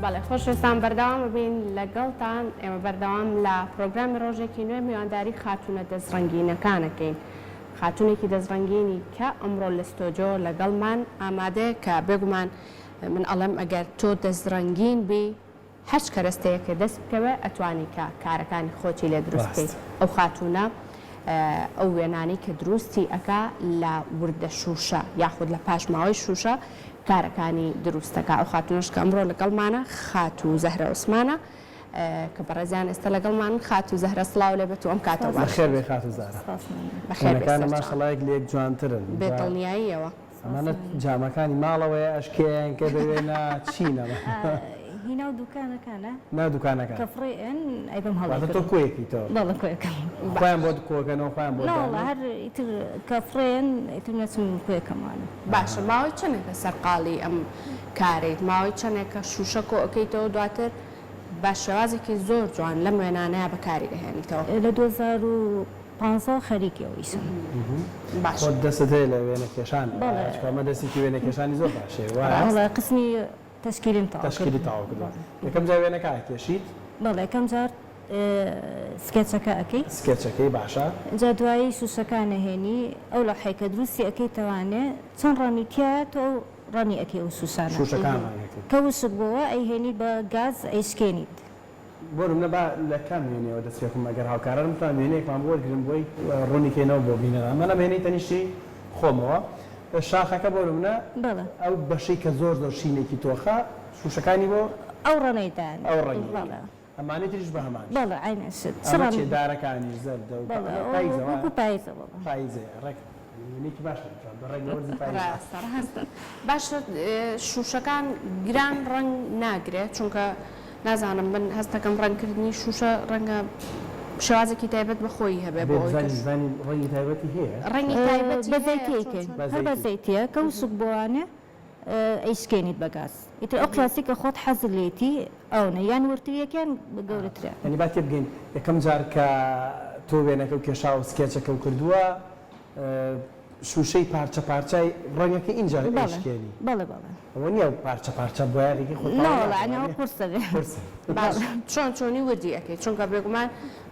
بەڵێ خۆشەویستان بەردەوام ئەبین لەگەڵتان ئێمە بەردەوام لە پرۆگرامی ڕۆژێکی نوێ میوانداری خاتوونە دەستڕەنگینەکان ئەکەین خاتوونێکی دەستڕەنگینی کە ئەمڕۆ لە ستۆدیۆ لەگەڵمان ئامادەیە کە بێگومان من ئەڵێم ئەگەر تۆ دەستڕەنگین بی هەرچ کەرەستەیەکە دەست بکەوێ ئەتوانی کە کارەکانی خۆتی لێ دروست بکەی ئەو خاتوونە ئەو وێنانەی کە دروستی ئەکا لە وردە شووشە یاخود لە پاشماوەی شووشە کارەکانی دروست دەکا ئەو خاتوونەش کە ئەمڕۆ لەگەڵمانە خاتوو زەهرە عوسمانە کە بەڕێزیان ئێستا لەگەڵمانن خاتوو زەهرە سڵاو لێ بێت و ئەم کاتەو باش. بەخێر بێی خاتوو زەهرە. بەخێر بێی وێنەکانە سەرچاوم. ماشەڵا یەک لە یەک جوانترن. بێ دڵنیاییەوە. ئەمانە جامەکانی ماڵەوەیە ئەشکێیان کە بە وێنە چین ئەمە؟ هی ناو دوکانەکانە. ناو دوکانەکان. کە فڕێ ئەن ئەیبەم هەڵی واتە تۆ کۆیەکەیتەوە؟ بەڵێ کۆیەکەم. خۆیان بۆت کۆکەنەوە خۆیان بۆت دانێن؟ نەوەڵا هەر ئیتر کە فڕێن ئیتر من ئەچم کۆیەکەمەوانە. باشە ماوەی چەنێکە سەرقاڵی ئەم کارەیت؟ ماوەی چەنێکە شووشە کۆ ئەکەیتەوە دواتر بە شێوازێکی زۆر جوان لەم وێنانەیا بەکاری ئەهێنیتەوە؟ لە 2015 خەریکی ئەو ئیشەم. باشە. خۆت دەستت هەیە لە وێنە کێشان؟ بەڵێ. چونکە ئەمە دەستێکی وێنە کێشانی زۆر باش هەیە وایە؟ بەڵێ قسمی تەشکیلیم تەواو کردووە. تەشکیلی تەواو کردووە. یەکەم جار وێنەکە ئەکێشیت؟ بەڵێ یەکەم جار سکێچەکە ئەکەی. سکێچەکەی باشە. جا دوایی شوشەکان ئەهێنی ئەو لەوحەی کە دروستی ئەکەی تەوانێ چەند ڕەنگی تیایە تۆ ئەو ڕەنگی ئەکەی ئەو شوشانە. شوشەکان ڕەنگ ئەکەی. کە وشک بۆوە ئەیهێنی بە گاز ئەیشکێنیت. بۆ نمونە با لە کام وێنەیەوە دەست پێ بکەم ئەگەر هاوکارانم بتوانن وێنەیەکمان بۆ وەرگرن بۆی ڕوونی کەینەوە بۆ بینەران من ئەم وێنەی تەنیشتی خۆمەوە شاخەکە بۆ نمونە بەڵێ. ئەو بەشەی کە زۆر زۆر شینێکی تۆخە شوشەکانی بۆ ئەو ڕەنەی دانێ ئەو ڕەنگەی بەڵێ. ئەمانەی تریش بە هەمان شێوە. بەڵێ عەینەن شت. چ ئەمە ڕەنگ. چیە دارەکانیش زەردە و بەڵێ ئەمە ئەوە پایزە وایە؟ وەکوو پایزە بەڵێ. پایزەیە ڕێک وێنەیەکی باش هەڵبژاردووە ڕێک لە وەرزی پایزە. ڕاستە ڕاستە باشە شوشەکان گران ڕەنگ ناگرێ چونکە نازانم من هەستەکەم ڕەنگ کردنی شوشە ڕەنگە شێوازێکی تایبەت بە خۆی هەبێ بۆ ئەبێ ئەوەی کە بزانین بزانین ڕەنگی تایبەتی هەیە؟ ڕەنگی تایبەتی بە هەیە زەیتی چۆن ئەیکەین چۆن؟ بە هەر بە زەیتی. زەیتیە کە وشک بۆوانێ ئەیشکێنیت بە گاز ئیتر ئەو قیاسی کە خۆت حەزت لێیەتی ئەونە یان وردتر یەکیان گەورەترە. یانی با تێبگەین یەکەم جار کە تۆ وێنەکەو کێشاوە سکێچەکەو کردووە شوشەی پارچە پارچەی ڕەنگەکە ئینجا بەڵێ ئەیشکێنی بەڵێ بەڵێ. ئەوە نیە پارچە پارچە بۆیاغێکی خۆت نا تەواو وەڵا ناکا یانی ئەوە وانیە قورسە بێ. قورسە. باش چۆن چۆنی وردی ئەکەی چونکە بێگومان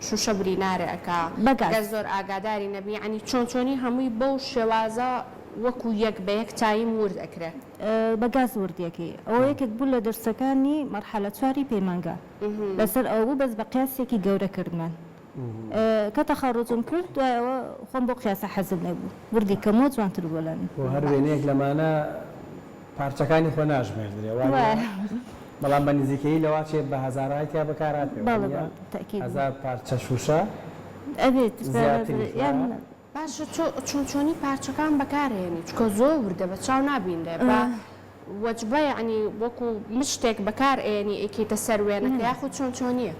شوشە برینارێ ئەکا بە گاز. گەر زۆر ئاگاداری نەبی یانی چۆن چۆنی هەمووی بەو شێوازە وەکو یەک بە یەک تایم ورد ئەکرێ. بە گاز وردی ئەکەی ئەوە یەکێک بوو لە دەرسەکانی مەرحەلە چواری پەیمانگا لەسەر ئەوە بوو بەس بە قیاسێکی گەورە کردمان کە تەخەڕوجم کرد دوای ئەوە خۆم بەو قیاسە حەزم نەبوو وردی کەمەوە جوانتر بوو لای من. بۆ هەر وێنەیەک لەمانە پارچەکانی خۆ ناژمێردرێ وا نیە؟ بەڵام بە نزیکەیی لەواچێ بە هەزارەهای تیا بەکار هاتبێ وا نیە؟ هەزار پارچە شووشە ئەبێت زیاتریش وایە؟ باشە تۆ چۆن چۆنی پارچەکان بەکارئەهێنی چونکە زۆر وردە بە چاو نابینرێ بە وەجبە یەعنی وەکو مشتێک بەکار ئەیەنی ئەیکەیتە سەر وێنەکە یاخود چۆن چۆنیە؟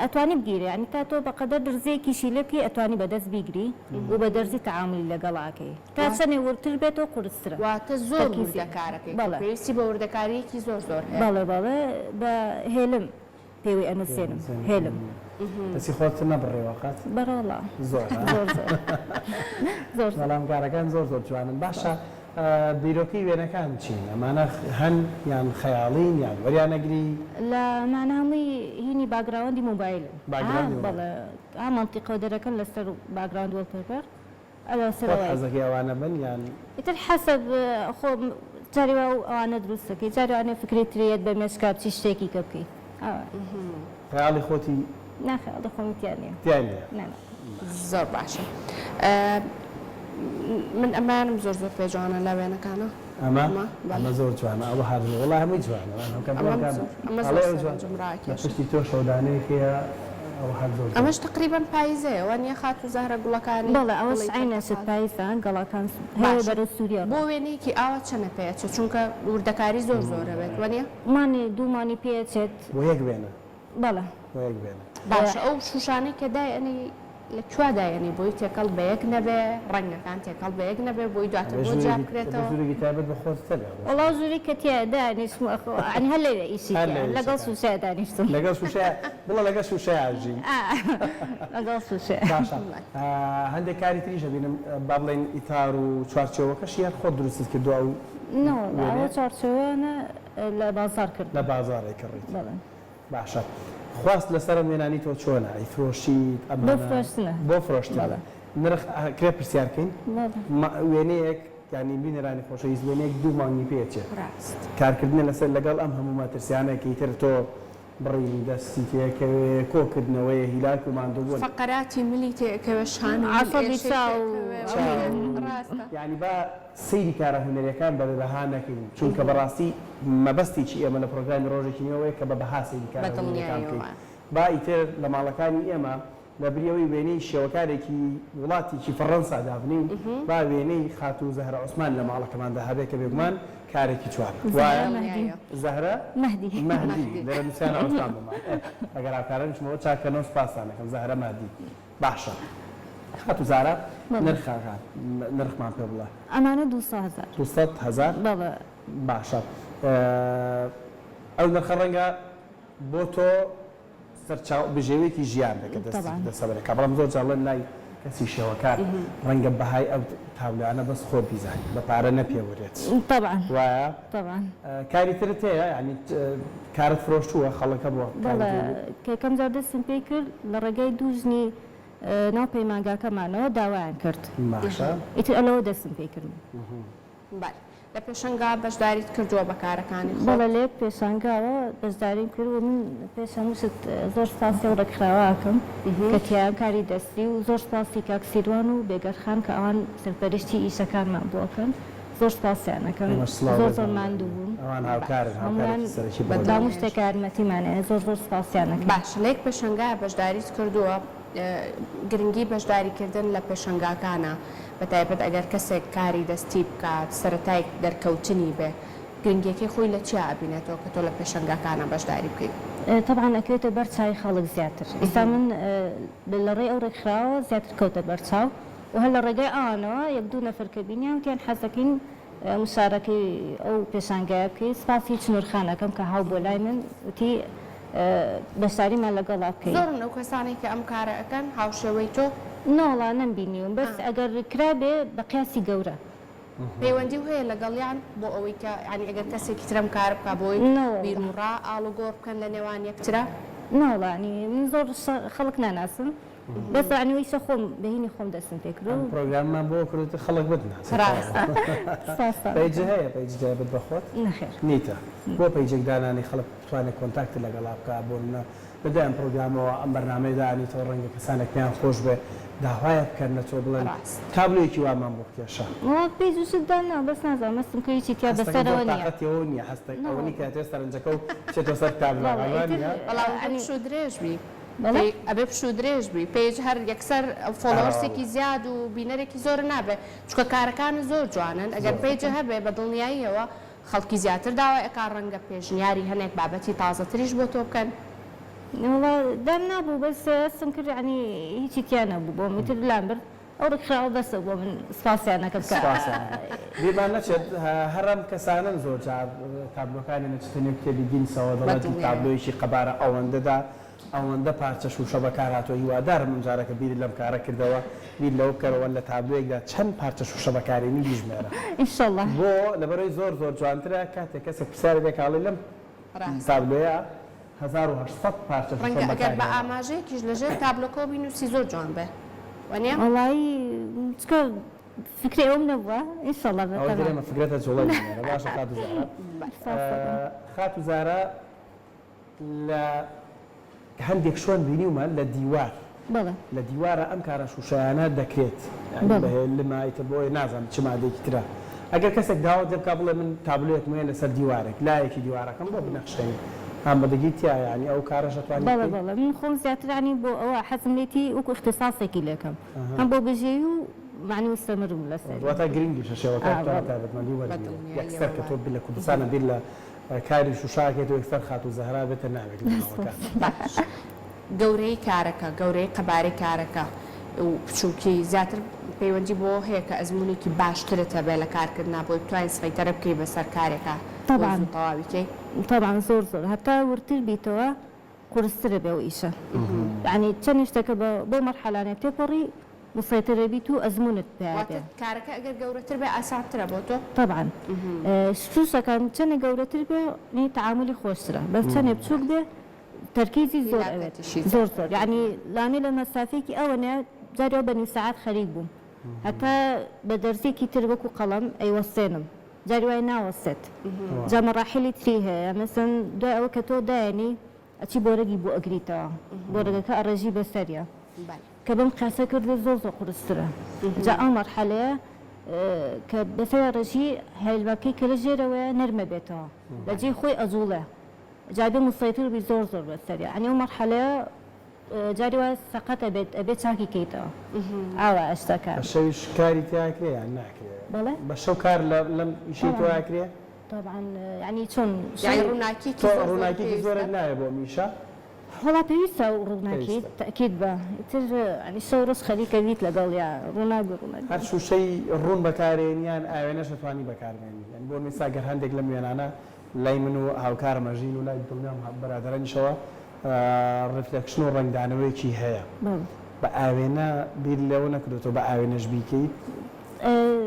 ئەتوانی بگیرێ یانی تا تۆ بەقەدەر درزیەکیشی لێ بکەی ئەتوانی بە دەست بیگری و بە دەرزی تەعامولی لەگەڵا ئەکەی تا چەنێ وردتر بێتەوە قورسترە واتە زۆر تەرکیزی وردە کارەکەی بەڵێ پێویستی بە وردەکاریەکی زۆر زۆر هەیە. بەڵێ بەڵێ بە هێلم پێوەی ئەنوسێنم هێلم. دەستی خۆت نەبڕیوە قەت؟ بەڕەڵا زۆر زۆر زۆر زۆر بەڵام کارەکان زۆر زۆر جوانن باشە بیرۆکەی وێنەکان چین ئەمانە هەن یان خەیاڵین یان وەریان ئەگری؟ لە مانا هەمووی هینی background ی مۆبایلن background ی مۆبایل بەڵێ ها مەنتیقە و دەرەکەن لەسەر background wallpaper خۆت حەزەکەی ئەوانە بن یان؟ ئیتر حەسەب خۆم جاری وا ئەوانە دروست دەکەی جاری وانە فکرەی تری یەت بە مێشکا بچی شتێکی کە بکەی ئاوا. خەیاڵی خۆتی؟ نا خەیاڵی خۆمی تیا نیە. تیا نیە؟ نا نا. زۆر باشە من ئەمەیانم زۆر زۆر پێ جوانە لە وێنەکانە. ئەمە؟ ئەمە زۆر جوانە ئەوە هەر وەڵا هەمووی جوانە ئەمە زۆر سەرنجم ڕاکێشا. لە پشتی تۆشەوە دانەیەک هەیە ئەوە هەر زۆر جوانە. ئەمەش تەقریبەن پایزەیە وانیە خاتوو زەهرە گوڵەکانی بەڵێ ئەوەش گوڵی عەینە شت پرتەقاڵ. پایزە گەڵاکان هەیە باشە بەرەو سووریە بۆ ڕۆن. وێنەیەکی ئاوا چەنە پێ ئەچێت چونکە وردەکاری زۆر زۆر ئەوێت وانیە؟ مانێ دوو مانی پێ ئەچێت. بۆ یەک وێنە؟ بەڵێ. بۆ یەک وێنە. باشە ئەو شوشانەی کە دایئەنێی لە کوا دایەنی بۆی تێکەڵ بەیەک نەبێ ڕەنگەکان تێکەڵ بەیەک نەبێ بۆی دواتر ئەبێ بۆ جیا ژوورێکی ئەبێ بکرێتەوە. ژوورێکی تایبەت بە خۆت هەبێ ئەوە. وەڵا ژووری کە تیا دانیشتم ئەخۆ یانی هەر لەوێ ئیشی هەر تیا لەوێ لەگەڵ ئیشەکان. شووشەیا دانیشتم. لەگەڵ شووشەیا بڵێ لەگەڵ شووشەیا ئەژیم. ئا لەگەڵ شووشەیا. باشە هەندێک کاری تریش ئەبینم با بڵێین ئیتار و چوارچێوەکەشی هەر خۆت دروستت کردووە ئەو. نەوەڵا ئەوە چوارچێوەیانە لە بازاڕ کردم. لە بازاڕ ئەیکڕیت. بەڵێ. باشە خواست لەسەر ئەم وێنانەی تۆ چۆنە؟ ئەیفرۆشیت بۆ ئەمانە؟ فرۆشتنە. بۆ فرۆشتنە. بەڵێ. نرخ ئەکرێ پرسیار کەین؟ بەڵێ. وێنەیەک یانی بینەرانی خۆشەویست وێنەیەک دوو مانگی پێ ئەچێ. ڕاست. کارکردنە لەسەر لەگەڵ ئەم هەموو مەترسیانە کە ئیتر تۆ بڕینی دەستی تێکەوێ، کۆکردنەوەیە، هیلاک و ماندووبوون. فەقەراتی ملی تێکەوێ، شان و مل عەسەبی ئێشەی چاو تێکەوێ، چاو. ڕاستە. یانی با سەیری کارە هونەریەکان بە بێ بەها نەکەین، چونکە بەڕاستی مەبەستێکی ئێمە لە پرۆگرامی ڕۆژێکی نوێ ئەوەیە کە بە بەها سەیری بە کارە هونەریەکان بکەین. دڵنیاییەوە. با ئیتر لە ماڵەکانی ئێمە لە بری ئەوەی وێنەی شێوەکارێکی وڵاتێکی فەڕەنسا دابنێین، با وێنەی خاتوو زەهرە عوسمان لە ماڵەکەماندا هەبێ کە بێگومان کارێکی جوانە. زەهرە وایە؟ مەهدی. زەهرە مەهدی. مەهدی. لێرە نووسیانە عوسمان بۆمان. ئێ ئەگەر هاوکارانیشم ئەوە چاک کەنەوە سوپاستان ئەکەم. زەهرە مەهدی. باشە خاتوو زارا بەڵێ. نرخەکان نرخمان پێ بڵێ. ئەمانە 200 هەزار. 200 هەزار؟ بەڵێ. باشە ئەو نرخە ڕەنگە بۆ تۆ سەرچاو بژێوێکی ژیان بێ کە دەستی تەبعەن. دەسەبەرەکا بەڵام زۆر جار ڵێن لای کەسی شێوەکار ڕەنگە بەهای ئەو تابلۆیانە بەس خۆت بیزانی بە پارە نەپێورێت تەبعەن وایە؟ تەبعەن. کاری ترت هەیە یانی کارت فرۆشتووە خەڵک هەبووە کاری بەڵێ تری بوو؟ کە یەکەم جار دەستم پێی کرد لە ڕێگای دوو ژنی ناو پەیمانگاکەمانەوە داوایان کرد باشە. ئیتر ئەلەوە دەستم پێی کرد. بەڵێ لە پێشەنگا بەشداریت کردووە بە کارەکانی خۆت؟ بەڵێ لە یەک پێشانگاوە بەشداریم کرد و من پێش هەموو شت زۆر سوپاسی ئەو ڕێکخراوە ئەکەم کە تیایان کاری دەستی و زۆر سوپاسی کاک سیروان و بێگەرد خان کە ئەوان سەرپەرشتی ئیشەکانمان بۆ ئەکەن زۆر سوپاسیان ئەکەم ئێمەش سڵاو زۆر زۆر ڕێزمان ماندوو لێیان بوون ئەوان هاوکارن هەموویان هاوکارێکی سەرەکی بە پڕۆگرامن. هەموو شتێک یارمەتیمان ئەیەن زۆر زۆر سوپاسیان ئەکەین. باشە لە یەک پێشەنگا بەشداریت کردووە گرنگی بەشداریکردن لە پێشەنگاکانە بەتایبەت ئەگەر کەسێک کاری دەستی بکات سەرەتای دەرکەوتنی بێ گرنگیەکەی خۆی لە چیا ئەبینێتەوە کە تۆ لە پێشەنگاکانا بەشداری بکەی؟ تەبعەن ئەکەوێتە بەر چاوی خەڵک زیاتر ئیستا من لە ڕێی ئەو ڕێکخراوە زیاتر کەوتە بەر چاو و هەر لە ڕێگای ئەوانەوە یەک دوو نەفەر کە بینیان وتیان حەزەکەین موشارەکەی ئەو پێشانگایە بکەی سپاسی چنور خان ئەکەم کە هاو بۆ لای من وتی بەشداریمان لەگەڵا بکەی. زۆرن ئەو کەسانەی کە ئەم کارە ئەکەن هاوشێوەی تۆ؟ نەوەڵا نەمبینیون بەس ئەگەر کرابێ بە قیاسی گەورە. پەیوەندیو هەیە لەگەڵیان بۆ ئەوەی کە یانی ئەگەر کەسێکی تر ئەم کارە بکا بۆ ئەوەی نەوەڵا. بیروڕا ئاڵوگۆڕ بکەن لە نێوان یەکترا؟ نەوەڵا یانی من زۆر خەڵک ناناسم. بەس یەعنی ئەویشە خۆم بە هینی خۆم دەستم پێ کردوە. ئەم پرۆگراممان بۆ کردوتە خەڵک بتناسێ ڕاستە. سپاستان page دەکەم. هەیە page تایبەت بە خۆت؟ نەخێر. نیتە. بۆ page ێک دانانی خەڵک بتوانێ contact ت لەگەڵا بکا بۆ نمونە لە دوای ئەم پرۆگرامەوە ئەم بەرنامەیە دانیتەوە ڕەنگە کەسانێک پێیان خۆش بێ داوایە بکەن لە تۆ بڵێن ڕاست. تابلۆیەکی وامان بۆ بکێشە. وەڵا page و شت داناوە بەس نازانم هەستم کە هیچی تیا هەستەکەم زۆر بەسەرەوە نییە. تاقەتی ئەوە نییە هەستە ئەوە نی نەوەڵا. کە ئەتەوێ سەرنجەکە و بچێتەوە سەر تابلۆکە بەڵێ وا ئیتر نییە؟ بەڵام ئەبێ یەعنی. پشوو درێژ بی. بەڵێ. ئەبێ پشوو درێژ بی page هەر یەکسەر followers ێکی زیاد و بینەرێکی زۆر نابێ چونکە کارەکانت زۆر جوانن ئەگەر page هەبێ بە دڵنیاییەوە خەڵکی زیاتر داوای ئەکا ڕەنگە پێشنیاری هەنێک بابەتی تازەتریش بۆ تۆ بکەن. وەڵا دام نابوو بەس هەستم کرد یەعنی هیچی تیا نەبوو بۆم ئیتر لام برد ئەو ڕێکخراوە بەسە بۆ من سپاسیان ئەکەم کە. سپاسیان ئەکەم. بیرمان نەچێت هەر ئەم کەسانەن زۆر جار تابلۆکانیان ئەچێتە نێو کتێبی گینسەوە دەڵێت تابلۆیەکی قەبارە ئەوەندەدا ئەوەندە پارچە شووشە بەکار هاتووە هیوادارم ئەم جارە کە بیرت لەم کارە کردەوە بیر لەوە بکەرەوە لە تابلۆیەکدا چەند پارچە شووشە بەکارێنی بیژمێرە ان شاء اللە. بۆ لەبەرئەوەی زۆر زۆر جوانترە کاتێک کەسێک پرسیارت لێکا ئەڵێی لەم تابلۆیە 1800 پارچە شووشەم ڕەنگە ئەگەر بە بەکارهێناوە. ئاماژەیەکیش لە ژێر تابلۆکەوە بینووسی زۆر جوان بێ وەنیە؟ وەڵایی چکە فکرەی ئەوم نەبووە ان شاء اللە ئەوەی بەتەمام. تر ئێمە فکرەتە جوڵەی بینەرە باشە خاتوو زارا خاتوو زارا لە هەندێک شوێن بینیومە لە دیوار بەڵێ. لە دیوارە ئەم کارە شوشەیانە دەکرێت یانی بەڵێ. بە هێلمە ئیتر بۆیە نازانم چ مادەیەکی ترە ئەگەر کەسێک داوات لێ بکا بڵێ من تابلۆیەکم هەیە لەسەر دیوارێک لایەکی دیوارەکەم بۆ بنەخشێنی ئامادەگیت تیایە یانی ئەو کارەش ئەتوانی بەڵێ بکەی؟ بەڵێ من خۆم زیاتر یانی بۆ ئەوە حەزم لێتی وەکو ئیختیساسێکی لێکەم هەم بۆ بژێوی و مەعنی مستەمرم لەسەری. واتە گرنگیشە شێوەکار ئا بتوانێت بەڵێ. تایبەتمەندی بە وەربگرێت یەکسەر دڵنیاییەوە کە تۆ وایە. لە کوردستانە بیر لە کاری شوشە ئەکەیتەوە یەکسەر خاتوو زەهرا بێتە ناوێک لە ناوەکان. باش گەورەیی کارەکە، گەورەیی قەبارەی کارەکە و بچووکی زیاتر پەیوەندی بەوە هەیە کە ئەزموونێکی باشترت هەبێ لە کارکردنا بۆی بتوانی سەیتەرە بکەی بەسەر کارێکا بۆی تەبعەن زوو تەواوی کەی. تەبعەن زۆر زۆر هەتا وردتر بیتەوە قورسترە بێ ئەو ئیشە یەعنی چەنێ شتەکە بە بەو مەرحەلانە تێپەڕی. مسەیتەرە بیت و ئەزموونت پیا واتە بێ. کارەکە ئەگەر گەورەتر بێ ئاسانترە بۆ تۆ؟ تەبعەن شووشەکان چەنێ گەورەتر بێ یانی تەعامولی خۆشترە بەس چەنێ بچووک بێ تەرکیزی زۆر ئەوێت هیلاکەتیشی زۆر زیاترە زۆر یانی لانێ لە مەسافەیەکی ئەوەنە جاری وا بە نیو سەعات خەریک بووم هەتا بە دەرزیەکی تر وەکو قەڵەم ئەیوەستێنم جاری وایە ناوەستێت جا مەڕاحیلی تری هەیە مەسەن دوای ئەوە کە تۆ دایەنی ئەچی بۆرەگی بۆ ئەگریتەوە بۆرەگەکە ئەڕێژی بەسەریا کە بەم قیاسە کردت زۆر زۆر قورسترە جا ئەو مەرحەلەیە کە بەسەریا ڕێژی هێلمەکەی کە لە ژێرەوەیە نەرمە بێتەوە لە جێی خۆی ئەجوڵێ جا بێ مسەیتر بی زۆر زۆر بەسەریا یانی ئەو مەرحەلەیە جاری وایە سەقەت ئەبێت ئەبێ چاکی کەیتەوە ئاوا شتەکان. بە شەویش کاری تیا ئەکرێ یان ناکرێ؟ بەڵێ. بە شەو کار لەم ئیشەی تۆ ئەکرێ؟ تەبعەن یانی چۆن یانی ڕووناکیەکی تۆ زۆر زۆر ڕووناکیەکی پێویستە؟ زۆرت ناوێ بۆ ئەم ئیشە؟ وەڵا پێویستە ئەو ڕووناکی پێویستە. تەئکید بە ئیتر یانی شەو ڕۆژ خەریکە بیت لەگەڵیا ڕووناک بێ ڕووناک هەر بێ. شووشەی ڕوون بەکارێنی یان ئاوێنەش ئەتوانی بەکاربێنی؟ یانی بۆ میسا گەر هەندێک لەم وێنانە لای من و هاوکارم ئەژین و لای دڵنیام برادەرانیشەوە reflection و ڕەنگدانەوەیەکی هەیە. بەڵێ. بە ئاوێنە بیر لەوە نەکردۆتەوە بە ئاوێنەش بیکەیت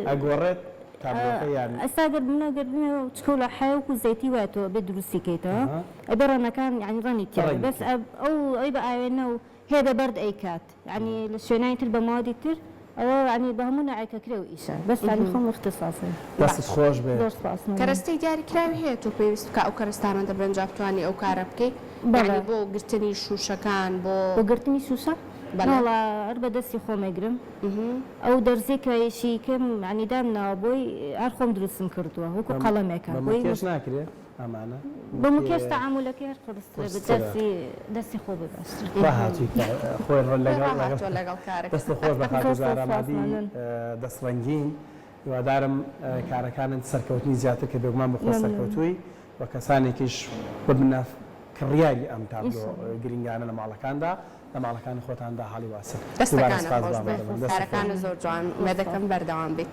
ئەگۆڕێت؟ تابلۆکە یان. ئێستا گەر من ئەگەر بمەوێ چکۆلە حەیە وەکو زەیتی وایە تۆ ئەبێ دروستی کەیتەوە ئەبێ ڕەنەکان یانی ڕەنی تیا بێ بەس ئەو ئەوی بە ئاوێنە و هەیە بە بەرد ئەیکات یانی لە شوێنانی تر بە مەوادی تر ئەوە یانی بە هەموو نەعێک ئەکرێ ئەو ئیشە بەس یانی خۆم ئیختیساسم. دەستت خۆش بێ. زۆر سپاس مەمنون. کەرەستەی دیاری کراوی هەیە تۆ پێویست بکا ئەو کەرەستانە دەبن جا بتوانی ئەو کارە بکەی بەڵێ. یانی بۆ گرتنی شوشەکان بۆ. بۆ گرتنی شوشە؟ بەڵێ. نەوەڵا هەر بە دەستی خۆم ئەیگرم. ئەو دەرزیەی کە ئیشی کەم یانی دام ناوە بۆی هەر خۆم دروستم کردووە وەکو قەڵەمێکە بە بۆی مکێش ناکرێ ئەمانە؟ بە مکێش تەعامولەکەی هەر قورسترە بە دەستی دەستی خۆ بێ باشترە. ڕاهاتووی کە خۆی ڕ لەگەڵ ڕاهاتووە لەگەڵ کارەکە. دەستت خۆش بە خاتوو زۆر زارا سوپاس مادی مەمنون. دەست ڕەنگین هیوادارم کارەکانت سەرکەوتنی زیاتر کە بێگومان بۆ خۆت مەمنون. سەرکەوتووی و کەسانێکیش ببنە کڕیاری ئەم تابلۆ ئینشاڵڵا. گرنگانە لە ماڵەکاندا. لە ماڵەکانی خۆتاندا هەڵی واسن. دووبارە دەستەکانت سپاس خۆش بۆ بێ ئامادەبوون. دەستت خۆش. کارەکانت زۆر جوان زۆر ئومێدەکەم سوپاس. بەردەوام بیت.